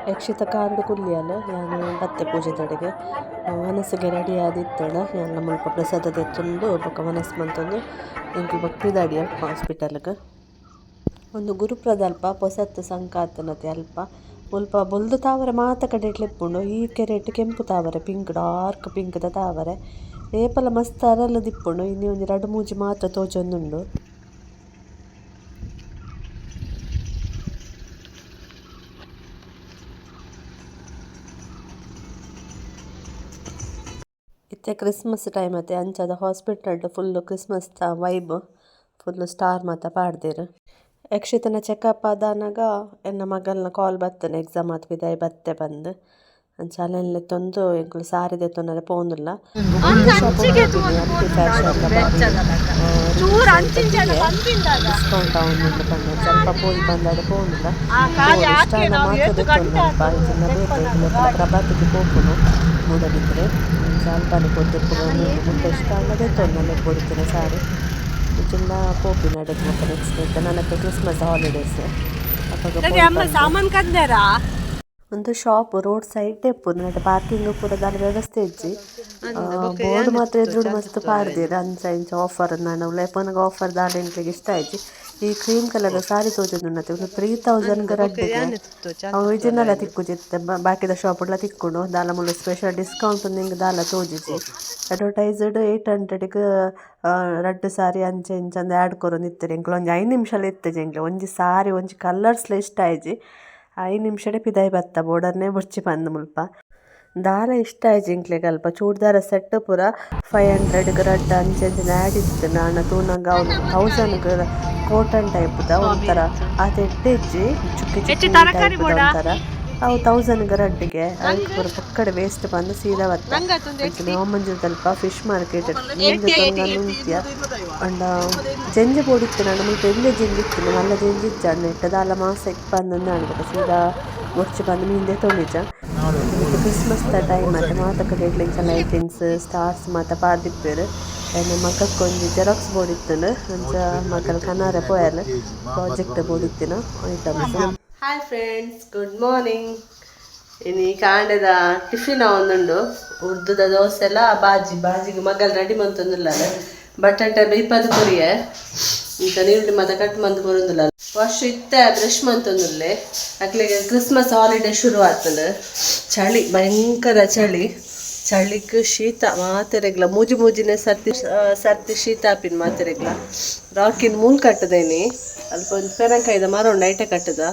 ಯಕ್ಷಿತ ಕಾರುಡು ಕುಲ್ಲಿಯಲ್ ಯಾನ್ ಬತ್ತೆ ಪೂಜೆದಡೆಗ್ ವನಸ್‌ಗೆ ರೆಡಿ ಆದಿತ್ತಳ ಯಾನ್ಲ ಮುಲ್ಪ ಪ್ರಸಾದ ದೆತ್ತೊಂದು ಬೊಕ ವನಸ್ ಮಂತೊಂದು ಎಂಕುಲು ಬೊಕ ಪಿದಾಡಿಯ ಹಾಸ್ಪಿಟಲ್ ಗ್. ಉಂದು ಗುರುಪ್ರದಲ್ಪ ಪೊಸತ್ ಸಂಕ ಆತುನತೆ ಅಲ್ಪ ಮುಲ್ಪ ಬೊಲ್ದು ತಾವರೆ ಮಾತ ಕಡೆಟ್ಲ ಇಪ್ಪುಂಡು ಈ ಕೆರೆಟ್ ಕೆಂಪು ತಾವರೆ ಪಿಂಕ್ ಡಾರ್ಕ್ ಪಿಂಕ್ ದ ತಾವರೆ ಏಪಲ ಮಸ್ತ್ ಅರಲುದು ಇಪ್ಪುಂಡು ಇನಿ ಒಂಜಿ ರಡ್ಡ್ ಮೂಜಿ ಮಾತ್ರ ತೋಜೊಂದುಂಡು. ಇತ್ತೆ ಕ್ರಿಸ್ಮಸ್ ಟೈಮ್ ಅತೆ ಅಂಚಾದ್ ಹಾಸ್ಪಿಟಲ್ ಡ್ ಫುಲ್ಲ್ ಕ್ರಿಸ್ಮಸ್ ದ ವೈಬ್ ಫುಲ್ಲ್ ಸ್ಟಾರ್ ಮಾತ ಪಾಡ್ದೆರ್. ಯಕ್ಷಿತನ ಚೆಕಪ್ ಆದಾನಗ ಎನ್ನ ಮಗಲ್ನ ಕಾಲ್ ಬತ್ತುಂಡು ಎಕ್ಸಾಮ್ ಆದ್ ಪಿದಾಯಿ ಬತ್ತೆ ಪಂದ್. ಅಂಚ ಅಲೆನ್ ಲೆತ್ತೊಂದು ಎಂಕುಲು ಸಾರಿ ದೆತ್ತೊನರೆ ಪೋವೊಂದುಲ್ಲ. ಡಿಸ್ಕೌಂಟ್ ಆವೊಂದುಂಡು ಪಂದ್ ಸ್ವಲ್ಪ ಪೋಯಿ ಪಂದ್ ಪೋವೊಂದುಲ್ಲ. ಇಷ್ಟ ಆಂಡ ಮಾತ್ರ ದೆತ್ತೊಂದು ಅಲ್ಪ ಇಜ್ಜಿಂಡ ಬೇತೆ ಎಂಕುಲು ಪ್ರಭಾತಿಗ್ ಪೋಪುನು ಮೂಡಬಿದ್ರೆ. ಅಂಚ ಅಲ್ಪನೆ ಪೋದು ದೆಪ್ಪುಗ ಮುಲ್ಪ ಇಷ್ಟ ಆಂಡ ದೆತ್ತೊಂದು ಅಲೆಗ್ ಬೋಡಿತ್ತಿನ ಸಾರಿ. ಇಜ್ಜಿಂಡ ಪೋಪಿನ ಅಡೆಗ್ ಬೊಕ ನೆಕ್ಸ್ಟ್ ವೀಕ್ ನನಕ್ ಕ್ರಿಸ್ಮಸ್ ಹಾಲಿಡೇಸ್ ಅಪಗ ಪೋಯಿ ಪಂದ್. ಉಂದು ಶಾಪ್ ರೋಡ್ ಸೈಡ್ ಇಪ್ಪುನು ನೆಟೆ ಪಾರ್ಕಿಂಗ್ ಪೂರ ದಾಲ ವ್ಯವಸ್ಥೆ ಇಜ್ಜಿ. ಬೋರ್ಡ್ ಮಾತ್ರ ಎದುರುಡು ಮಸ್ತ್ ಪಾಡ್ದೆರ್ ಅಂಚ ಇಂಚ ಆಫರ್ ದಾನ್ನ ಉಲಾಯಿ ಪೋನಗ ಆಫರ್ ದಾಲ ಎಂಕ್ಲೆಗ್ ಇಷ್ಟ ಆಯಿಜಿ. ಈ ಕ್ರೀಮ್ ಕಲರ್ ದ ಸಾರಿ ತೋಜೊಂದುಂಡು ಉಂದು 3000 ಗ್ ರಡ್ಡ್‌ಗೆ ಅವು ಇಜ್ಜಿಂಡಲ ತಿಕ್ಕುಜಿ ಇತ್ತೆ ಬಾಕಿದ ಶಾಪ್ ಡ್ಲ ತಿಕ್ಕುಂಡು ದಾಲ ಮೂಲು ಸ್ಪೆಷಲ್ ಡಿಸ್ಕೌಂಟ್ ಎಂಕ್ ದಾಲ ತೋಜುಜಿ. ಅಡ್ವರ್ಟೈಸ್ಡ್ 800 ಗ್ ರಡ್ಡ್ ಸಾರಿ ಅಂಚ ಇಂಚ ಅಂದ್ ಆಡ್ ಕೊರೊಂದಿತ್ತೆರ್ ಎಂಕುಲು ಒಂಜಿ 5 ನಿಮಿಷಲ ಇತ್ತಿಜಿ ಎಂಕ್ಲೆ ಒಂಜಿ ಸಾರಿ ಒಂಜಿ ಕಲರ್ಸ್ ಲ ಇಷ್ಟ ಆಯಿಜಿ. 5 ನಿಮಿಷಡೆ ಪಿದಾಯಿ ಬತ್ತ ಬೋಡಾರ್‌ನೆ ಬೊರ್ಚಿ ಪಂದ್ ಮುಲ್ಪ. ದಾಲ ಇಷ್ಟ ಆಯಿಜಿ ಎಂಕ್ಲೆಗ್ ಅಲ್ಪ ಚೂಡಿದಾರ ಸೆಟ್ ಪೂರ 500 ಗ್ ರಡ್ಡ್ ಅಂಚ ಇಂಚ ಆಡ್ ಇತ್ತ್ಂಡ್ ಆಂಡ ತೂನಗ ಅವು 1000 ಗ್ ಕಾಟನ್ ಟೈಪ್ ದ ಒಂತರ ಆತ್ ಎಡ್ಡೆ ಇಜ್ಜಿ ಚುಕ್ಕಿ ಚುಕ್ಕಿ ಟೈಪ್ ದ ಒಂತರ ಅವು 1000 ಗ್ ರಡ್ಡ್‌ಗೆ ಐಕ್ ಪೂರ ಪೊಕ್ಕಡೆ ವೇಸ್ಟ್ ಪಂದ್ ಸೀದಾ ಬತ್ತ. ಅಂಚನೆ ವಾಮಂಜೂರ್‌ದಲ್ಪ ಫಿಶ್ ಮಾರ್ಕೆಟ್ ಮೀನ್ ದೆತೊಂದು ಉಂತಿಯ ಆಂಡ ಜೆಂಜಿ ಬೋಡಿತ್ತ್ಂಡ ಮುಲ್ಪ ಎಲ್ಯ ಜೆಂಜಿ ಇತ್ತ್ಂಡ್ ಮಲ್ಲ ಜೆಂಜಿ ಇಜ್ಜಾಂಡ್ ನೆಟ್ಟ್ ದಾಲ ಮಾಸ ಇಪ್ಪಂದ್ ಆಂಡ್ ಬೊಕ ಸೀದಾ ಬೊರ್ಚಿ ಪಂದ್ ಮೀನ್ ದೆತೊಂಡಿಜ. ಇತ್ತೆ ಕ್ರಿಸ್ಮಸ್ ದ ಟೈಮ್ ಅತೆ ಮಾತ ಕಡೆಟ್ಲ ಇಂಚ ಲೈಟಿಂಗ್ಸ್ ಸ್ಟಾರ್ಸ್ ಮಾತ ಪಾಡ್ದಿಪ್ಪೆರ್. ಎನ್ನ ಮಗಕ್ ಒಂಜಿ ಜೆರಾಕ್ಸ್ ಬೋಡಿತ್ತ್ಂಡ್ ಅಂಚ ಮಗಲ್ ಕನಾರೆ ಪೋಯಲ್ project ಬೋಡಿತ್ತಿನ items. Hi friends, good morning. ಇನಿ ಕಾಂಡೆದ ಟಿಫಿನ್ ಆವೊಂದುಂಡು ಉರ್ದುದ ದೋಸೆಲ ಬಾಜಿ ಬಾಜಿಗ್ ಮಗಲ್ ರೆಡಿ ಮಂತೊಂದುಲ್ಲಲ್ ಬಟಾಟೆ ಬೇಯ್ಪಾದ್ ಕೊರಿಯೆ ಇಂಚ ನೀರುಳ್ಳಿ ಮಾತ ಕಟ್ ಮಂತ್ ಕೊರೊಂದುಲ್ಲಲ್ ವರ್ಷ ಇತ್ತೆ ಬ್ರಷ್ ಮಂತೊಂದುಲ್ಲೆ ಅಕ್ಲೆಗ್ ಕ್ರಿಸ್ಮಸ್ ಹಾಲಿಡೇ ಶುರು ಆತುಂಡು. ಚಳಿ ಭಯಂಕರ ಚಳಿ ಚಳಿಕ್ ಶೀತ ಮಾತೆರೆಗ್ಲ ಮೂಜಿ ಮೂಜಿನೆ ಸರ್ತಿ ಸರ್ತಿ ಶೀತ ಆಪಿನ ಮಾತೆರೆಗ್ಲ. ರಾಕಿನ್ ಮೂಲು ಕಟ್ಟುದೇನಿ ಅಲ್ಪ ಒಂಜಿ ಪೆರಂಕಾಯಿದ ಮರ ಉಂಡು ಐಟೆ ಕಟ್ಟುದ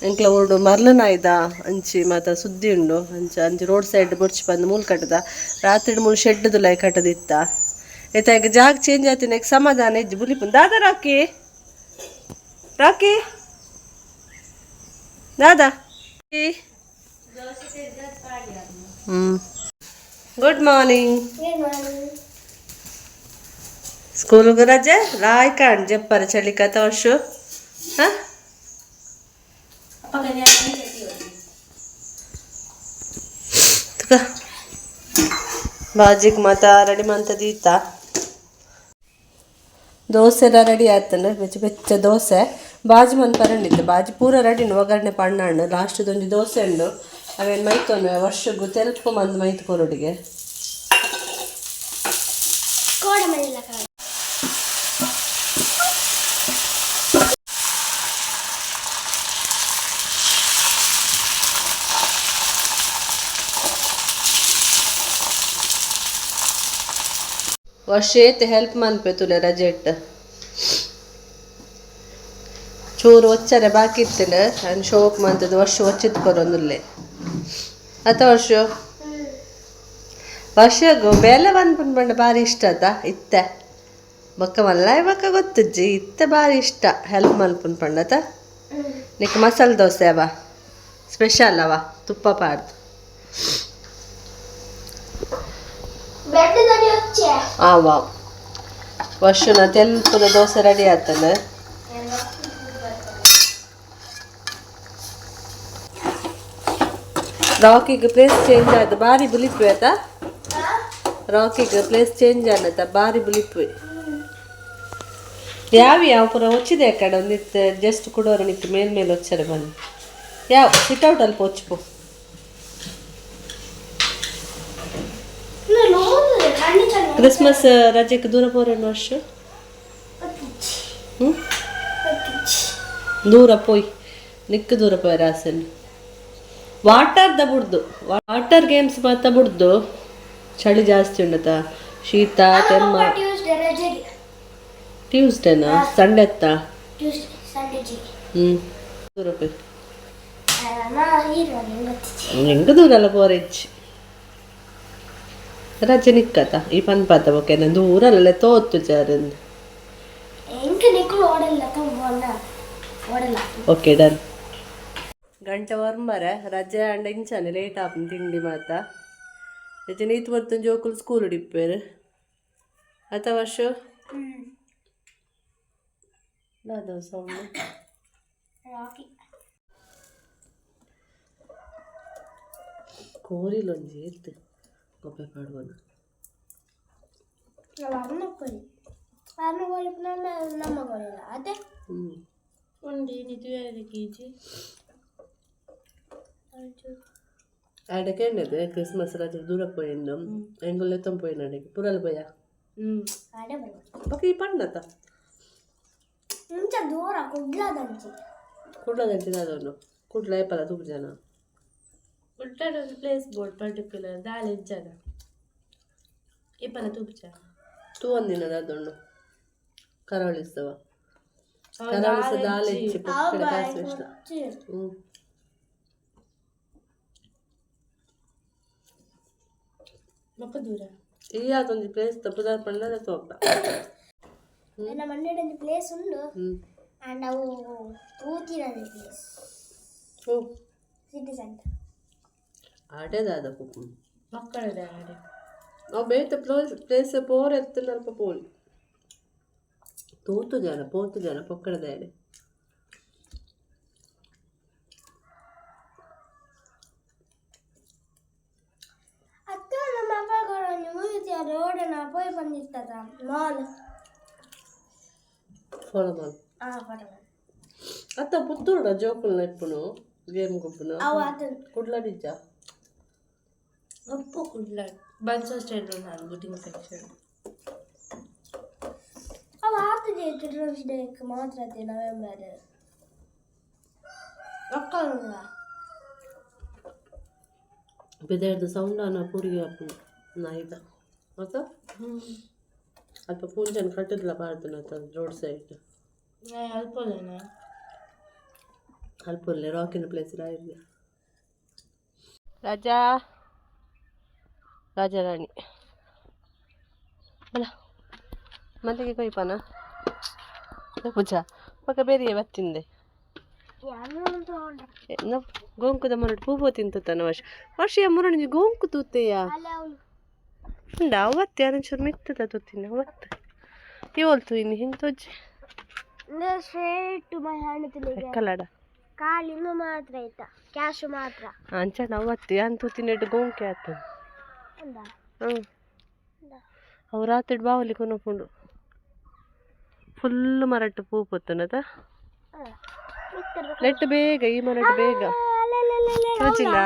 ಎಂಕ್ಲ ಊರುಡು ಮರ್ಲನಾಯ್ದ ಅಂಚಿ ಮಾತ ಸುದ್ದಿ ಉಂಡು ಅಂಚ ಅಂಚಿ ರೋಡ್ ಸೈಡ್ ಬೊರ್ಚಿ ಪಂದ್ ಮೂಲು ಕಟ್ಟುದ ರಾತ್ರಿ ಮೂಲು ಶೆಡ್ ದುಲಾಯಿ ಕಟ್ಟುದಿತ್ತ ಇತ್ತೆ ಜಾಗ ಚೇಂಜ್ ಆತಿನ ಸಮಾಧಾನ ಇಜ್ಜಿ ಬುಲಿಪುಂಡು ದಾದಾ ರಾಕಿ ರಾಕಿ ದಾದಾ ಗುಡ್ ಮಾರ್ನಿಂಗ್. ಸ್ಕೂಲ್ಗ್ ರಜೆ ಲಾಯ್ಕ್ ಆಂಡ್ ಜೆಪ್ಪರೆ ಚಳಿಕತ ವರ್ಷ ಹಾಂ ತುಕ ಬಾಜಿಗ್ ಮಾತ ರೆಡಿ ಮಂತ ದೀತ ದೋಸೆಲ ರೆಡಿ ಆತಂಡ್ ಬೆಚ್ಚ ಬೆಚ್ಚ ದೋಸೆ ಬಾಜಿ ಮನ್ಪರೆ ಬಾಜಿ ಪೂರ ರೆಡಿ ಉಂಡು ಒಗ್ಗರಣೆ ಪಣ್ಣಾಂಡ್ ಲಾಸ್ಟ್ ಒಂಜಿ ದೋಸೆ ಉಂಡು ಅವೇನು ಮೈತೊನ್ವೆ ವರ್ಷಗು ತೆಲ್ಪು ಮಂದ್ ಮೈತ್ ಕೊರೊಡಿಗೆ. ವರ್ಷ ಏತ್ ಹೆಲ್ಪ್ ಮನ್ಪೆ ತುಲೆ ರಜೆಟ್ ಚೂರು ಒಚ್ಚರೆ ಬಾಕಿ ಇತ್ತಿನ ಅನ್ ಶೋಕ್ ಮಂತದ ವರ್ಷ ಒಚ್ಚಿತ್ ಕೊರೊಂದುಲ್ಲೆ ಅತ ವರ್ಷ ವರ್ಷಗು ಬೇಲೆ ಮನ್ಪುನ ಪಂಡ ಬಾರಿ ಇಷ್ಟ ಅತ ಇತ್ತೆ ಬೊಕ್ಕ ಮಲ್ಲಾಯ್ ಬೊಕ್ಕ ಗೊತ್ತುಜ್ಜಿ ಇತ್ತೆ ಬಾರಿ ಇಷ್ಟ ಹೆಲ್ಪ್ ಮನ್ಪುನ ಪಂಡ ಅತ. ನಿಕ್ ಮಸಾಲೆ ದೋಸೆ ಅವ ಸ್ಪೆಷಲ್ ಅವ ತುಪ್ಪ ಪಾಡ್ದು. ಆವ ವರ್ಷನ ತೆಲ್ಪುದ ದೋಸೆ ರೆಡಿ ಆತಂಡ್. ರಾಕಿಗ್ ಪ್ಲೇಸ್ ಚೇಂಜ್ ಆದ್ ಬಾರಿ ಬುಲಿಪುವೆ ಅತ ರಾಕಿಗ್ ಪ್ಲೇಸ್ ಚೇಂಜ್ ಆನತ ಬಾರಿ ಬುಲಿಪುವೆ ಯಾವಿ ಯಾವ ಪೂರ ಒಚ್ಚಿದೆ ಕಡೆ ಒಂದಿತ್ತು ಜಸ್ಟ್ ಕುಡೋರ ನಿತ್ತು ಮೇಲ್ ಮೇಲ್ ಒಚ್ಚರೆ ಬನ್ನಿ. ಯಾವ ಸಿಟ್ ಔಟ್ ಅಲ್ಲಿ ಪೋಚು ಕ್ರಿಸ್ಮಸ್ ರಜೆಗೆ ದೂರ ಪೋರೆಂಡು ವರ್ಷ. ಹ್ಞೂ, ದೂರ ಪೋಯ್ ನಿಕ್ಕು ದೂರ ಪೋಯ್ ರಾಸನ್ ವಾಟರ್ the ಬುಡ್ದು, ವಾಟರ್ ಗೇಮ್ಸ್ ಮಾತ ಬುಡ್ದು. ಚಳಿ ಜಾಸ್ತಿ ಉಂಡತ, ಶೀತ ತೆಮ್ಮ. ಟ್ಯೂಸ್ಡೇನಾ, ಸಂಡೆ ಅತ್ತ? ಹ್ಞೂ, ದೂರ ಪೋಯ್. ಎಂಕ ದೂರ ಅಲ್ಲ ಪೋರೆಜ್ಜಿ, ರಜೆ ನಿಕ್ಕತ ಈ ಪನ್ಪಾತ ಓಕೆ ದೂರ ಅಲ್ಲ ತೋತ್ತು ಚಾರಂದು. Okay, done. ಗಂಟೆ ಒರ್ಂಬರೆ ರಜೆ ಅಂಡ ಇಂಚಾನೆ ಲೇಟ್ ಆಪುಂಡು ತಿಂಡಿ ಮಾತ. ರಜೆ ನೀತು ಬರ್ತುಂಡು, ಜೋಕುಲು ಸ್ಕೂಲ್ ಡಿಪ್ಪೇರು ಅತ ವರ್ಷ ದಾದ ಸೌಂಡ್? ಕೋರಿಲೊಂಜಿ ಇತ್ತು ಗೊಬ್ಬೆ ಪಾಡ್ವನ. ಅದೇ. ಹ್ಞೂ. ಉಂಡಿ ನಿಜ ಕೆಜಿ. ಆಡಕೇಂಡದೆ ಕ್ರಿಸ್ಮಸ್ ರಜೆ ದೂರ ಪೋಯಿಂದು ಎಂಗುಲ್ ಎತ್ತೊಂದು ಪೋಯಿನ ಪುರಲ್ ಪೋಯ. ಬೊಕ ಈ ಪಣ್ಣತ. ಮುಂಚೆ ದೂರ ಕುಡ್ಲದಂಚಿ. ಕುಡ್ಲದಂಚಿ ದಾದ? ಕುಡ್ಲ ಏಪಲ ತೂಪು ಜನ. ಕುಡ್ಲಡ್ ಒಂದು ಪ್ಲೇಸ್ ಬೋರ್ಡ್ ಪರ್ಟಿಕ್ಯುಲರ್ ದಾಲ ಇಜ್ಜದ, ಇಪ್ಪಲ ತೂಪುಜ. ತೂವಂದಿನ ದಾದ? ಕರಾವಳಿಸ್ತವ, ಕರಾವಳಿಸ ದಾಲ ಇಜ್ಜಿ ಪೊಕ್ಕಡೆ ಕಾಸು ಇಷ್ಟ. ಹ್ಞೂ. ಬೊಕ ದೂರ. ಈ ಆತೊಂಜಿ ಪ್ಲೇಸ್ ತಪ್ಪುದಾರ್ ಪಂಡದ ತೋಪ. ನನ್ನ ಮನೆಯೊಂದು ಪ್ಲೇಸ್ ಉಂಡು. ಹ್ಞೂ. ಆ್ಯಂಡ್ ಅವು ತೂತಿನದ ಪ್ಲೇಸ್. ಓ. City centre. ಆಟೆ ದಾದ ಪುಪ್ಪು? ಮಕ್ಕಳದ ಆಡೆ. ಅವು ಬೇತೆ ಪ್ಲೇಸ್ ಪ್ಲೇಸ್ ಪೋರ ಎತ್ತುಂಡ ಅಲ್ಪ ಪೋಲಿ ತೂತು ಜನ ಪೋತು ಜನ ಪೊಕ್ಕಡೆ ದಾಯೆ. ಅಕ್ಕ, ನಮ್ಮ ಅಪ್ಪ ಒಂಜಿ ಮುಗಿತಿಯ ರೋಡ್ ನಾ ಪೋಯ್ ಬಂದಿತ್ತದ ಮಾಲ್. ಫೋನ ಮಾಲ್. ಆ ಫೋಟೋ. ಅತ್ತ ಪುತ್ತೂರುಡ ಜೋಕುಲ್ನ ಇಪ್ಪುನು ಗೇಮ್ ಗೊಬ್ಬುನು? ಅವು ಆತನ್. ಕುಡ್ಲ ನಿಜ. ಅಪ್ಪು ಕುಡ್ಲ ಬನ್ಸೋ ಸ್ಟೈಲ್ ನಾನು ಬುಟ್ಟಿಂಗ್ ಸೆಕ್ಷನ್. ಅವು ಆತದೆ ಚಿಲ್ಡ್ರನ್ಸ್ ಡೇ ಮಾತ್ರ ಅದೇ ನವೆಂಬರ್ ರೊಕ್ಕ. ಬಿದರ್ದ ಸೌಂಡ್ ಅನ್ನ ಪುಡಿ ಆಪುಂಡು ನಾಯಿದ ಅತ್ತ. ಅಲ್ಪ ಪೂಂಜನ್ ಕಟ್ಟುದ್ಲ ಪಾಡ್ದನ ಅತ್ತ ರೋಡ್ ಸೈಡ್. ಅಲ್ಪೋಲೇನ? ಅಲ್ಪೊಲ್ಲೆ ರಾಕಿನ ಪ್ಲೇಸ್ ರಾಯಿರ್ಲೆ. ರಾಜಾ, ರಾಜಾರಾಣಿ ಬಲ ಮಲ್ಲಿಗೆ ಕೊಯ್ಪಾನ ಪೂಜಾ ಪಕ್ಕ ಬೇರೆಯೇ ಬತ್ತಿಂದೆ. ಗೋಂಕುದ ಮರಟ್ ಪೂ ಪೂ ತಿಂತನ ವರ್ಷ ವರ್ಷ ಮುರಣಿಂಜಿ ಗೋಂಕು ತೂತೆಯ. ಉಂಡ ಅವತ್ತೆ ಅನಂಚೂರು ಮಿತ್ತದ ತೂತಿನ ಅವತ್ತು ಇವಲ್ತು ಇನ್ನು ಹಿಂತೊಜ್ಜಿ. Straight my hand. ಕಲ್ಲಡ. ಕಾಲಿಂದು ಮಾತ್ರ ಆಯ್ತಾ, ಕ್ಯಾಶ್ ಮಾತ್ರ. ಅಂಚ ಅವತ್ತೆ ಯಾನ್ ತೂತಿನೆಟ್ ಗೋಂಕೆ ಆತು. ಹ್ಞೂ, ಅವು ರಾತ್ರಿ ಬಾವಲಿ ಕೊನೊಪುಂಡು. ಫುಲ್ ಮರಟ್ ಪೂ ಪೊತ್ತುನದ ನೆಟ್ ಬೇಗ, ಈ ಮರಟ್ ಬೇಗ ತೋಜಿಲ್ಲ.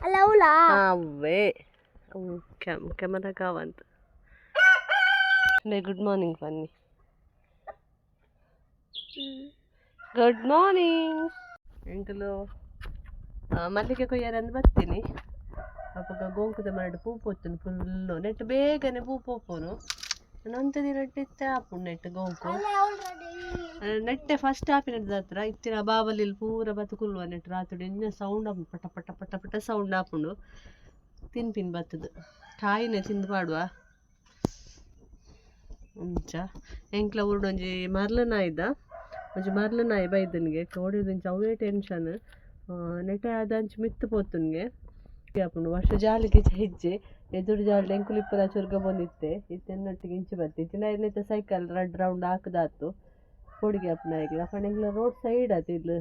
ಅಲ್ಲ, ಅವಳ. ಅವೇ ಅವು ಕ್ಯಾಮರಾ ಕಾವಂತ. ಗುಡ್ ಮಾರ್ನಿಂಗ್ ಬನ್ನಿ. Good morning. ಎಂಕುಲು ಮಲ್ಲಿಗೆ ಕೊಯ್ಯಾರಂದು ಬರ್ತೀನಿ. ಅಪಗ ಗೋಂಕುದ ಮರಡ್ ಪೂ ಪೊತ್ತುನು ಫುಲ್ಲು. ನೆಟ್ ಬೇಗನೆ ಪೂ ಪೋಪುನು. ಒಂತೆ ದಿನ ಇತ್ತೆ ಆಪುಂಡು ನೆಟ್ ಗೋಂಕು. ನೆಟ್ಟೆ ಫಸ್ಟ್ ಆಪಿನದ ಹತ್ರ ಇತ್ತಿನ ಬಾವಲಿಲ್ ಪೂರ ಬತ್ತು ಕುಲ್ಲುವ. ನೆಟ್ ರಾತ್ರಿ ಎಂಜ ಸೌಂಡ್ ಆಪುಂಡು, ಪಟ ಪಟ ಪಟ ಪಟ ಸೌಂಡ್ ಆಪುಂಡು. ತಿನ್ಪಿನ್ ಬತ್ತದು ಕಾಯಿನೆ ತಿಂದು ಪಾಡುವ. ಅಂಚ ಎಂಕ್ಲ ಊರುಡು ಒಂಜಿ ಮರ್ಲು ನಾಯಿದ, ಒಂಜಿ ಮರ್ಲು ನಾಯಿ ಬೈದನಿಗೆ ಕೋಡಿದಿಂಚ. ಅವೇ ಟೆನ್ಷನ್. ನೆಟೆ ಆದ ಅಂಚ ಮಿತ್ತು ಪೋತುನ್ಗೆ ಆಪುಂಡು. ವರ್ಷ ಜಾಲಿಗೆ ಹೆಜ್ಜೆ ಎದುರು ಜಾಲ್ಡ್ ಎಂಕುಲು ಇಪ್ಪುನ ಚುರ್ಗ ಬಂದಿತ್ತೆ ಇತ್ತೆ ಎನ್ನೊಟ್ಟಿಗೆ ಇಂಚಿ ಬತ್ತಿ ಇತ್ತಿನ ಎನ್ನೈತೆ ಸೈಕಲ್ ರಡ್ಡ್ ರೌಂಡ್ ಹಾಕದಾತು ಪೋಡಿಗೆ ಆಪುನ ನಾಯಿಗ್ಲ. ಪಂಡ ಎಂಕ್ಲ ರೋಡ್ ಸೈಡ್ ಆತು ಇಲ್ಲ್.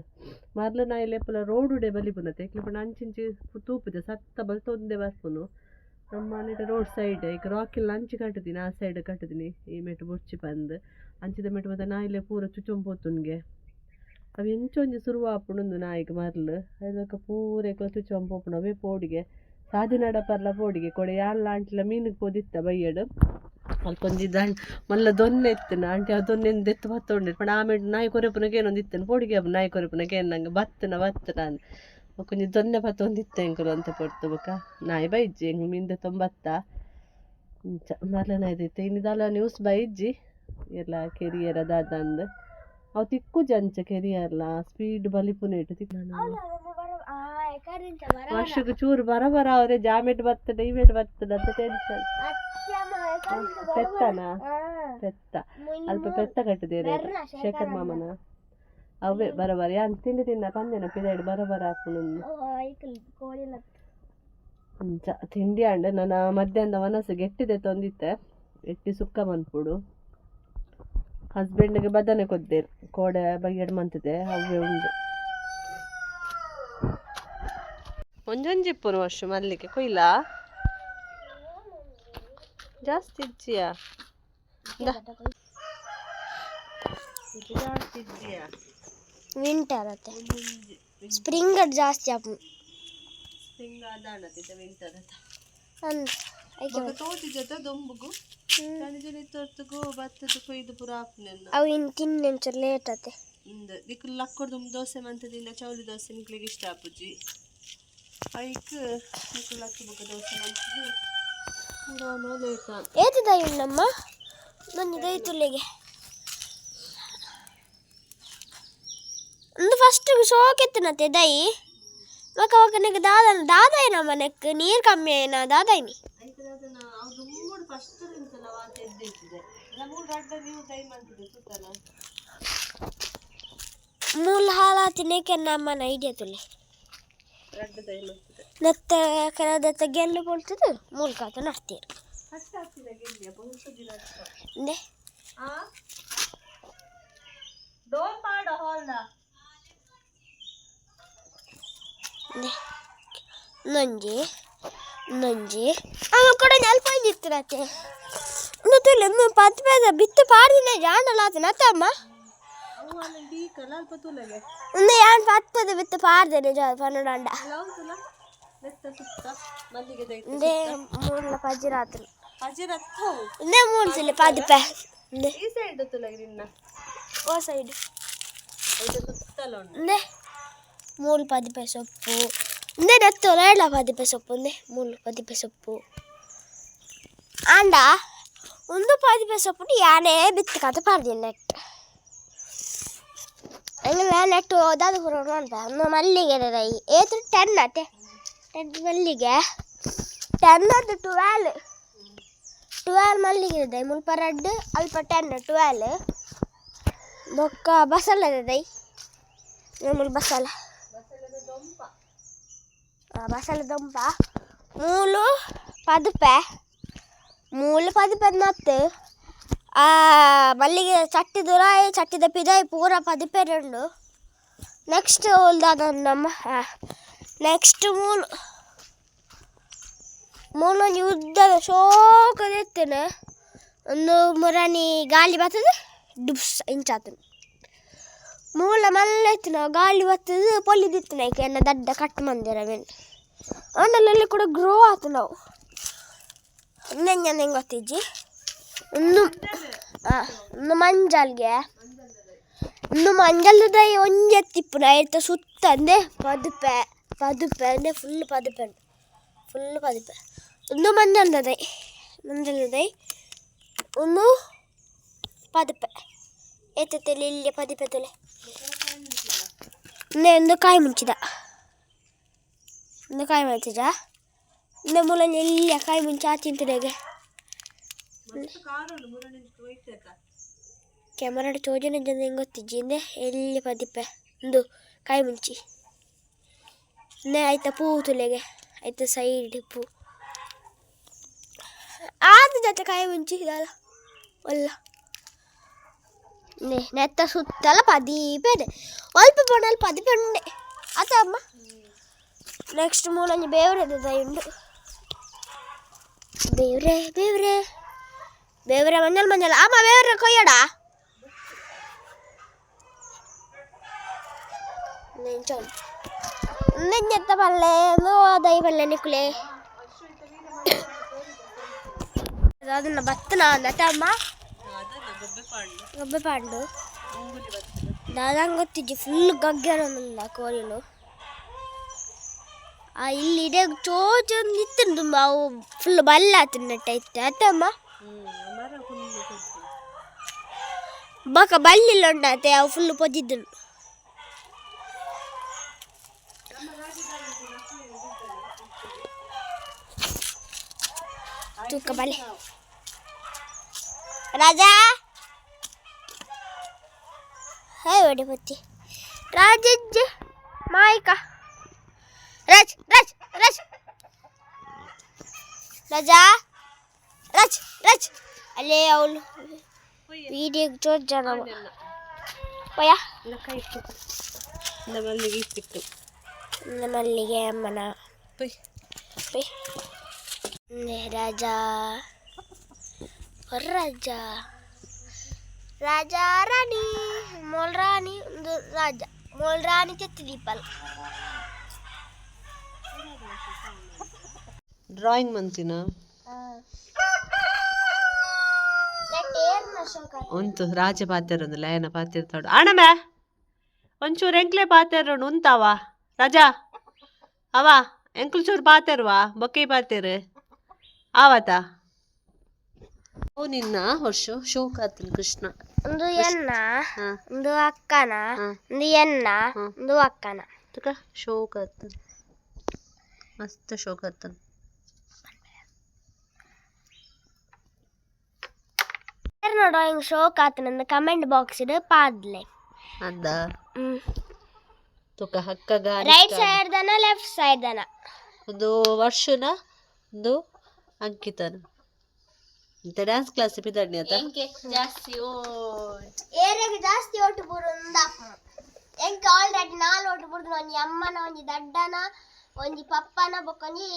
ಮರ್ಲು ನಾಯಿಲು ಏಪಲ ರೋಡುಡೆ ಬಲಿಪುನತೆ ಎಂಕ್ಲ. ಪಂಡ ಅಂಚಿಂಚಿ ತೂಪುಜ, ಸತ್ತ ಬಲ್ತೊಂದೆ ಬರ್ಪುನು. ನಮ್ಮ ಮನೆಟ್ ರೋಡ್ ಸೈಡ್ ಈಗ ರಾಕಿಲ್ ಅಂಚಿ ಕಟ್ಟುದಿನಿ, ಆ ಸೈಡ್ ಕಟ್ಟುದಿನಿ. ಈ ಮೆಟ್ ಬೊರ್ಚಿ ಪಂದ್ ಅಂಚಿದ ಮೆಟ್ ಮಾತ ನಾಯಿಲೆ ಪೂರ ಚುಚೊಂದು ಪೋತುನ್ಗೆ. ಅವು ಎಂಚೊಂಜಿ ಸುರುವಾಪುಂಡು ನಾಯಿಗ್ ಮರ್ಲ್ ಐದೊಕ ಪೂರ ಎಕ್ಲ ತುಚ್ಚೊಂದು ಪೋಪುಂಡು ಅವೇ ಪೋಡಿಗೆ ಸಾದಿನಡ ಪರ್ಲ ಪೋಡಿಗೆ ಕೊಡೆ ಯಾನ್ಲ ಆಂಟಿಲ ಮೀನುಗ್ ಪೋದಿತ್ತ ಬಯ್ಯಡ್ ಅಲ್ಪೊಂಜಿ ದಂಡ್ ಮಲ್ಲ ದೊನ್ನೆ ಇತ್ತಿನ ಆಂಟಿ ಆ ದೊನ್ನೆನ್ ದೆತ್ತ್ ಬತ್ತೊಂಡೆರ್ ಪಂಡ ಆಮೇಡ್ ನಾಯಿ ಕೊರೆಪುನಗ ಏನೊಂದು ಪೋಡಿಗೆ ಆಪುಂಡು ನಾಯಿ ಕೊರೆಪುನಗ ನಂಗೆ ಬತ್ತುನ ಬತ್ತುನ ಅಂದ್ ಬೊಕೊಂಜಿ ದೊನ್ನೆ ಪತ್ತೊಂದಿತ್ತೆ ಎಂಕುಲು ಒಂತೆ ಪೊರ್ತು ಬೊಕ ನಾಯಿ ಬೈಜ್ಜಿ ಎಂಕ್ ಮೀನ್ ದೆತ್ತೊಂದು ಬತ್ತ ಇಂಚ ಮರ್ಲ ನಾಯಿ ಇನಿ ದಾಲ ನ್ಯೂಸ್ ಬೈಜ್ಜಿ ಏರ್ಲ ಕೆರಿಯರ ದಾದ ಅಂದ್ ಅವು ತಿಕ್ಕುಜಿ ಅಂಚ ಕೆರಿಯರ್ಲ ಸ್ಪೀಡ್ ಬಲಿಪುನೇಟ್ ತಿಕ್ ವರ್ಷಕ್ಕೆ ಚೂರು ಬರ ಬರ ಅವರೇ ಜಾಮೆಟ್ ಬರ್ತದೆ ಇಮೇಟ್ ಬರ್ತದೆ ಅಂತ ಟೆನ್ಷನ್. ಪೆತ್ತನಾ? ಪೆತ್ತ ಅಲ್ಪ ಪೆತ್ತ ಕಟ್ಟಿದೇರೆ ಶೇಖರ್ ಮಾಮನ ಅವೇ ಬರಬರ ಯಾನ್ ತಿಂಡಿ ತಿನ್ನ ಪಂದೆನ ಪಿದಾಯ್ಡ್ ಬರಬರ ಆಪುಂಡು ಅಂಚ ತಿಂಡಿ ಆಂಡ ನನ್ನ ಮಧ್ಯಾಹ್ನದ ಮನಸ್ಸು ಗೆಟ್ಟಿದೆ ತೊಂದಿತ್ತೆ ಎಟ್ಟಿ ಸುಕ್ಕ ಮನ್ಪುಡು ಹಸ್ಬೆಂಡ್ಗೆ ಬದನೆ ಕೊದ್ದೇರು ಕೋಡೆ ಬಯ್ಯಡ್ ಮಂತಿದೆ ಅವೇ ಉಂಡು ಒಂಜೊಂಜಿ ಇಪ್ಪುನು ವರ್ಷ ಮಲ್ಲಿಗೆ ಕೊಯ್ಲ ಜಾಸ್ತಿ ಇಜ್ಜಿಯಾ ಜಾಸ್ತಿ ಇಜ್ಜಿಯಾ ವಿಂಟರ್ ಅತ್ತೆ ಸ್ಪ್ರಿಂಗ್ ಜಾಸ್ತಿ ಆಪುಂಡು ಸ್ಪ್ರಿಂಗ್ ಆದಾಣತಿತ್ತೆ ವಿಂಟರ್ ಅಂದ್ ಐಕೆ ತೋಜಿಜತ ದೊಂಬುಗು ತನಿಜನ ಬತ್ತದ ಕೊಯ್ದು ಪೂರ ಆಪುನೆನ್ನ ಅವು ಇನ್ನು ತಿನ್ನೆ ಒಂಚೂರು ಲೇಟ್ ಆತೆ ಇಂದ ನಿಕ್ಲು ಲಕ್ಕೊಡ್ದು ದೋಸೆ ಮಂತದಿಂದ ಚೌಲಿ ದೋಸೆ ನಿಕ್ಲಿಗೆ ಇಷ್ಟ ಆಪುಜಿ ಐಕ್ ನಿಕ್ಲು ಲಕ್ಕಿ ಬೊಕ್ಕ ದೋಸೆ ಮಂತದ್ದು ಪೂರ ಲೇಟ್. ಏತದ ಉಂಡಮ್ಮ ನಂಜಿ ದೈತುಲ್ಲಿಗೆ ಒಂದು ಫಸ್ಟ್ ಸೋಕೆತ್ತನತೆ ದೈ ಮಕ ಒಕ ನೆಕ್ ದಾದ ದಾದಾಯಿನ ಮನೆಕ್ ನೀರು ಕಮ್ಮಿ ಆಯ್ನ ದಾದಾಯಿನಿ. ಐಕ್ ದಾದನ ಅವು ದುಂಬುಡು ಫಸ್ಟ್ ಇಂಚಲ ವಾತ ಎದ್ದಿತ್ತಿದೆ ಮೂರು ಅಡ್ಡ ನೀವು ದೈ ಮಂತಿದೆ ಸುತ್ತಲ. ಮೂಲ ಹಾಲಾತಿನೇಕೆ ನಮ್ಮನ ಐಡಿಯಾ ತುಲೆ. ರಡ್ಡ ದೈ ಮಂತಿದೆ. ನೆತ್ತ ಕೆಳದತ್ತ ಗೆಲ್ಲು ಬೋಳ್ತದೆ ಮೂಲ ಕಾತ ನಡ್ತೀರ. ಫಸ್ಟ್ ಆಗ್ತಿದೆ ಗೆಲ್ಲಿಯ ಬಹುಶ ದಿನ. ಇಂದೆ. ಆ ಡೋರ್ ಮಾಡ ಹಾಲ್ನ. ಇಂದೆ ನಂಜಿ ನಂಜಿ ಆಮೇಲೆ ಕೂಡ ಅಲ್ಪ ಇತ್ತಿರತ್ತೆ ಇನ್ನು ತುಲೆ ಇನ್ನು ಪತ್ತು ಪೇದ ಬಿತ್ತು ಪಾಡ್ದಿನ ಜಾಂಡಲ ಆತನ ಅತ್ತಮ್ಮ. ಅವು ಅಲ್ಲ ಡೀಕಲ್ಲ ಅಲ್ಪ ತುಲೆಗೆ. ಇನ್ನು ಯಾನ್ ಪತ್ತು ಪೇದ ಬಿತ್ತು ಪಾಡ್ದೇನೆ ಜಾ ಪನ್ನಡಂಡ. ಹೌದಲ್ಲ ಮೆತ್ತ ಸುತ್ತ ಮಲ್ಲಿಗೆ ದೈ. ಇಂದೆ ಮೂಲ ಪಜ್ಜಿರಾತ್ರಿ. ಅಜಿರತ್ತವು. ಇಂದೆ ಮೂಲ ತುಲೆ ಪದಿಪೆ ಇಂದೆ. ಈ ಸೈಡ್ ತುಲೆಗೆ ನಿನ್ನ. ಓ ಸೈಡ್. ಐತ ಸುತ್ತಲ ಉಂಡು. ಇಂದೆ ಮೂಲು ಪದಿಪೆ ಸೊಪ್ಪು ಇಂದೆ ನೆತ್ತು ಲೇಡ್ಲ ಪದಿಪೆ ಸೊಪ್ಪು ಇಂದೆ ಮೂಲು ಪದಿಪೆ ಸೊಪ್ಪು ಆಂಡ ಒಂದು ಪದಿಪೆ ಸೊಪ್ಪು ಯಾನೇ ಬಿತ್ತು ಕತೆ ಪಾಡ್ದಿನ ನೆಟ್ ಹಂಗೆ ನೆಟ್ಟು ದಾದ ಪೂರ ಅನ್ಪ ಒಂದು ಮಲ್ಲಿಗೆ ದೈ ಏತು 10 ಅತ್ತೆ 10 ಮಲ್ಲಿಗೆ 10 ಅದು 12 12 ಮಲ್ಲಿಗೆ ದೈ ಮುಲ್ಪ ರಡ್ಡ್ ಅಲ್ಪ 10 12 ಬೊಕ್ಕ ಬಸಳೆ ದೈ ಮೂಲು ಬಸಳೆ ಬಸಳೆ ದೊಂಪ ಮೂಲು ಪದುಪೆ ಮೂಲು ಪದುಪೆ ನತ್ತು ಮಲ್ಲಿಗೆ ಚಟ್ಟಿ ದುರಾಯಿ ಚಟ್ಟಿದ ಪಿದಾಯಿ ಪೂರ ಪದುಪೆ ಉಂಡು. ನೆಕ್ಸ್ಟ್ ನಮ್ಮ ನೆಕ್ಸ್ಟ್ ಮೂಲು ಮೂಲೊಂಜಿ ಉದ್ದದ ಶೋಕದ ಎತ್ತುನು ಒಂದು ಮುರಾನಿ ಗಾಳಿ ಬರ್ತದೆ ಡುಬ್ಸ್ ಇಂಚಾತುಂಡು ಮೂಲ ಮಲ್ಲ ಎತ್ತುನ ಗಾಳಿ ಬರ್ತದೆ ಪೊಲಿದಿತ್ತುನ ಐಕೆ ಎನ್ನ ದಡ್ಡ ಕಟ್ ಮಂದಿರ ಮೀನ್ ಆಂಡಲಲ್ಲಿ ಕೂಡ ಗ್ರೋ ಆತು ನಾವು ನೆಂಜ ಗೊತ್ತಿಜ್ಜಿ ಒಂದು ಒಂದು ಮಂಜಲ್ಗೆ ಒಂದು ಮಂಜಲ್ದ ಒಂಜಿ ಎತ್ತಿಪ್ಪುನ ಐತ ಸುತ್ತ ಅಂದೆ ಪದುಪೆ ಪದುಪೆ ಅಂದೆ ಫುಲ್ ಪದುಪೆ ಉಂಡು ಫುಲ್ ಪದುಪೆ ಒಂದು ಮಂಜಲ್ದ ದೈ ಮಂಜಲ್ದ ದೈ ಒಂದು ಪದುಪೆ ಏತತ್ತೆ ಇಲ್ಲಿ ಪದಿಪೆ ತುಲೆ ಇಂದೆ ಒಂದು ಕಾಯಿ ಮುಂಚಿದ ಒಂದು ಕಾಯಿ ಮುಂಚಿದ ಇಂದೆ ಮೂಲಂಜಿ ಎಲ್ಲಿ ಕಾಯಿ ಮುಂಚೆ ಆ ತಿಂತಡೆಗೆ ಕ್ಯಾಮರಾಡ್ ಚೋಜನ ಜನ ಗೊತ್ತಿಜ್ಜಿ ಇಂದೆ ಎಲ್ಲಿ ಪದಿಪೆ ಒಂದು ಕಾಯಿ ಮುಂಚಿ ಇಂದೆ ಆಯ್ತಾ ಪೂ ತುಲೆಗೆ ಆಯ್ತಾ ಸೈಡ್ ಪೂ ಆದ ಜೊತೆ ಕಾಯಿ ಮುಂಚಿ ಇದಲ್ಲ ಒಲ್ಲ ನೆತ್ತ ಸುತ್ತಲ ಪದೀಪೆ ಇದೆ ಅಲ್ಪ ಪೋಣಲ್ಲಿ ಪದಿಪೆ ಉಂಡೆ ಅತ್ತ ಅಮ್ಮ. ನೆಕ್ಸ್ಟ್ ಮೂಲಂಜಿ ಬೇವ್ರೆ ದೈ ಉಂಡು ಬೇವ್ರೆ ಬೇವ್ರೆ ಬೇವ್ರೆ ಮಂಜಲ್ ಮಂಜಲ್ ಅಮ್ಮ ಬೇವ್ರೆ ಕೊಯ್ಯಡ. ಇಂಚ ಉಂಡು. ಉಂದೆಂಜತ್ತ ಪಲ್ಲೆ ಉಂದು ದೈ ಪಲ್ಲೆ ನಿಕುಲೆ ಅದನ್ನ ಬತ್ತನ ನಟಮ್ಮ ಗೊಬ್ಬೆ ಪಾಂಡು ದಾದಂಗ್ ಗೊತ್ತಿಜ್ಜಿ. ಫುಲ್ ಗಗ್ಗೆರೊಂದುಲ್ಲ ಕೋರಿಲು. ಆ ಇಲ್ಲಿ ಇಡೆ ಚೋಚೊಂದು ಇತ್ತುಂಡು, ಅವು ಫುಲ್ ಬಲ್ಲ ಆತುಂಡು ಇತ್ತೆ ಅತ್ತಮ್ಮ. ಬೊಕ ಬಲ್ಲಿಲ್ಲ ಉಂಡಾತೆ, ಅವು ಫುಲ್ ಪೊಜಿದ್ದುಂಡು. ತೂಕ ಬಲೆ ರಾಜಾ. ಹೇ ಒಡೆ ಬತ್ತಿ ರಾಜಜ್ಜ ಮಾಯ್ಕ. ರಾಜ್ ರಾಜ್ ರಾಜ್ ರಾಜಾ ರಾಜ್ ರಾಜ್. ಅಲ್ಲೇ ಅವಳು ವೀಡಿಯೋ ಜೋರ್ ಜನ ಪಯ. ಮಲ್ಲಿಗೆ ಇತ್ತಿತ್ತು. ಮಲ್ಲಿಗೆ ಅಮ್ಮನ ಪಿ. ರಾಜಾ ರಾಜ ರಾಜಾ ರಾಣಿ ಮೋಲ್ ರಾಣಿ ಒಂದು ರಾಜ ಮೋಲ್ ರಾಣಿ ತೆತ್ತಿ ದೀಪಲ್. ಡ್ರಾಯಿಂಗ್ ಮಂತಿನ. ಉಂತು ರಾಜ ಪಾತೆರೊಂದು ಲಯನ ಪಾತೆರ್ ಅಣಮೆ ಒಂಚೂರು ಎಂಕ್ಲೆ ಪಾತೆರೋಣ ಉಂತಾವ ರಾಜಾ ಅವ ಎಂಕ್ಲು ಚೂರು ಪಾತೆರ್ವಾ ಬೊಕ್ಕೆ ಪಾತೆರು ಆವತ ಓ ನಿನ್ನ ವರ್ಷ ಶೋಕಾತನ್ ಕೃಷ್ಣ. ಒಂದು ಎನ್ನ ಒಂದು ಅಕ್ಕನ ಒಂದು ಎನ್ನ ಒಂದು ಅಕ್ಕನ. ತುಕ ಶೋಕಾತನ್ ಮಸ್ತ್ ಶೋಕಾತನ್. ಡ್ರಾಯಿಂಗ್ ಶೋಕ್ ಆತನಂದು ಕಮೆಂಟ್ ಬಾಕ್ಸ್ ಇಡು ಪಾದ್ಲೆ. ಅಂದ ತುಕ ಹಕ್ಕಗ. ರೈಟ್ ಸೈಡ್ ದನ ಲೆಫ್ಟ್ ಸೈಡ್ ದನ. ಒಂದು ವರ್ಷನ ಒಂದು ಅಂಕಿತನ ಮತ್ತೆ ಡ್ಯಾನ್ಸ್ ಕ್ಲಾಸ್ ಪಿದಡ್ನಿ ಆತ. ಜಾಸ್ತಿ ಓಟ್. ಏರಿಯಾಗೆ ಜಾಸ್ತಿ ಓಟು ಬುರುಂದ ಎಂಕ್ ಆಲ್ರೆಡಿ ನಾಲ್ ಓಟು ಬುರ್ದು. ಒಂಜಿ ಅಮ್ಮನ, ಒಂಜಿ ದಡ್ಡನ, ಒಂಜಿ ಪಪ್ಪನ, ಬೊಕ್ಕ ಒಂಜಿ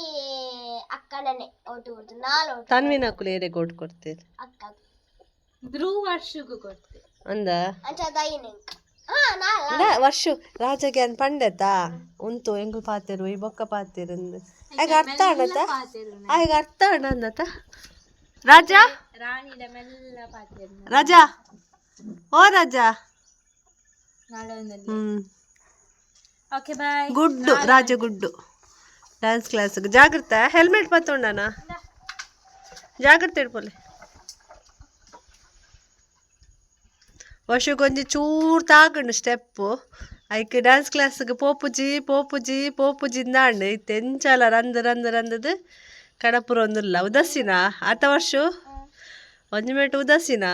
ಅಕ್ಕನನೆ ಓಟು ಬುರ್ದು, ನಾಲ್ ಓಟು. ತನ್ವಿನ ಅಕುಲು ಏರೆ ಓಟ್ ಕೊಡ್ತೀರಿ? ಅಕ್ಕ. ಧ್ರುವ ವರ್ಷಗೂ ಕೊಡ್ತೆ. ಅಂದ. ಅಂಚ ದೈನ ಎಂಕ್ ಹಾ ನಾಲ್. ವರ್ಷ ರಾಜಗೆ ಅನ್ ಪಂಡೆತಾ ಉಂತು ಎಂಕುಲು ಪಾತೆರು ಈ ಬೊಕ್ಕ ಪಾತೆರು ಆಗ ಅರ್ಥ ಆಣತ ಆಗ ಅರ್ಥ ಆಣ ಅಂದತ ರಾಜಾ. ರಾಣಿಡ ಮೆಲ್ಲ ಪಾತೆರು. ರಾಜಾ ಓ ರಾಜಾ. ನಾಳೆ. ಹ್ಮ್. Okay bye. Guddu Raja Guddu dance class ಜಾಗ್ರತೆ. ಹೆಲ್ಮೆಟ್ ಪತ್ತೊಂಡನ ಜಾಗ್ರತೆ ಇಡ್ಪೊಲೆ. ವರ್ಷಕ್ಕೊಂಜಿ ಚೂರು ತಾಗಂಡು ಸ್ಟೆಪ್ಪು. ಐಕ್ ಡ್ಯಾನ್ಸ್ ಕ್ಲಾಸ್ಗೆ ಪೋಪುಜಿ ಪೋಪುಜಿ ಪೋಪುಜಿ ಇಂದಾಂಡು. ಇತ್ತೆ ಎಂಚಲ ರಂದು ರಂದು ರಂದದು ಕಡಪುರ ಒಂದುಲ್ಲ. ಉದಾಸೀನ ಆತ ವರ್ಷ ಒಂಜಿ ಮಿನಿಟ್ ಉದಾಸೀನ.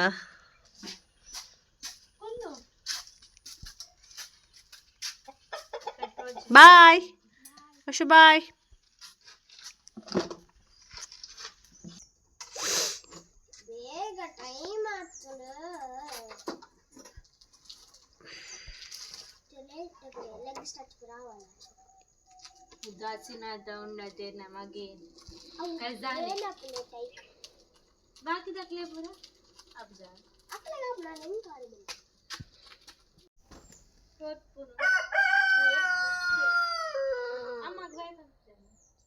ಬಾಯ್ ವರ್ಷ ಬಾಯ್. ಬೇಗ ಟೈಮ್ ಆಗ್ತದೆ. ಲೆಗ್ ಸ್ಟಚ್ ರಾವಲ್ಲ. ಉದಾಸೀನ ಉನ್ನತೆ ನಮಗೆ. ಏನಪ್ಪಲೆ ಟೈಕ್. ಬಾಕಿ ದಕ್ಲೆ ಪೂರ ಅಬ್ಜಾ. ಅಕ್ಕಲ ನಾನು ಎಂತ ಆಡಿದೆ.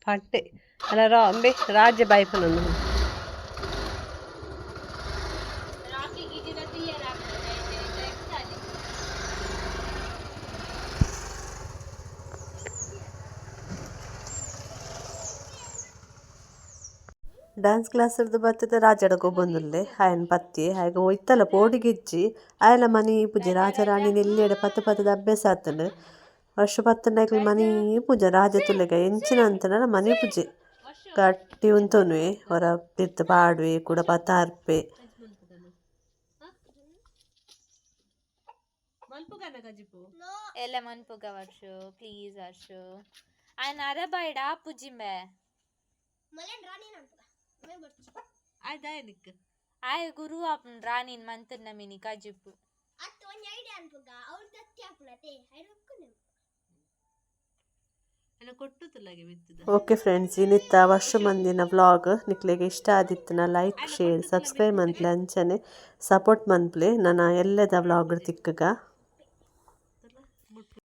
ಪಟ್ಟೆ ಅಲ್ಲ ರಾ ಅಂಬೆ ರಾಜ್ಯ ಬಾಯ್ಪನೊಂದು. ರಾಕಿ ಗಿಜಿನ ತುಯ್ಯರ. ಡ್ಯಾನ್ಸ್ ಕ್ಲಾಸ್ ಇರ್ದು ಬರ್ತದೆ ರಾಜಡ ಗೊಬ್ಬೊಂದುಲ್ಲೆ ಆಯನ್ ಪತ್ತಿ ಆಯ್ಗ ಇತ್ತಲ್ಲ ಪೋಡಿಗಿಜ್ಜಿ ಆಯಲ ಮನಿ ಪೂಜೆ ರಾಜರಾಣಿ ನೆಲ್ಲೆಡೆ ಪತ್ತು ಪತ್ತದ ಅಭ್ಯಾಸ ಆತಂಡು. ವರ್ಷ ಪತ್ತಂಡ ಮನಿ ಪೂಜೆ ರಾಜ ತುಲೆಗ ಎಂಚಿನ ಅಂತಂಡ ಮನಿ ಪೂಜೆ ಗಟ್ಟಿ ಉಂತೊನುವೆ ಹೊರ ತಿರ್ತು ಪಾಡುವೆ ಕೂಡ ಪತ್ತ ಅರ್ಪೆ. ಎಲ್ಲ ಮನ್ಪುಗ ವರ್ಷ ಪ್ಲೀಸ್ ವರ್ಷ ಆಯ್ನ ಅರಬಾಯ್ಡ ಆಪುಜಿಂಬೆ. ಆಯ್ ಗುರು ಆಪುನ್ ರಾಣಿನ್ ಮಂತನ್ನ ಮಿನಿ ಕಜಿಪು. ಅತ್ತು ಒಂಜಿ ಐಡಿಯಾ ಅನ್ಪುಗ ಅವ್ರು ತತ್ತಿ ಆಪುನತೆ ಐರೊಕ್ಕುನು. ಓಕೆ ಫ್ರೆಂಡ್ಸ್, ಇನ್ನಿತ್ತ ವರ್ಷ ಮಂದಿನ ವ್ಲಾಗ್ ನಿಕ್ಲೆಗ್ ಇಷ್ಟ ಆದಿತ್ತಿನ ಲೈಕ್ ಶೇರ್ ಸಬ್ಸ್ಕ್ರೈಬ್ ಮನ್ಪ್ಲೆ. ಅಂಚನೆ ಸಪೋರ್ಟ್ ಮನ್ಪ್ಲೆ ನನ್ನ ಎಲ್ಲದ ವ್ಲಾಗ್ ತಿಕ್ಕಗ.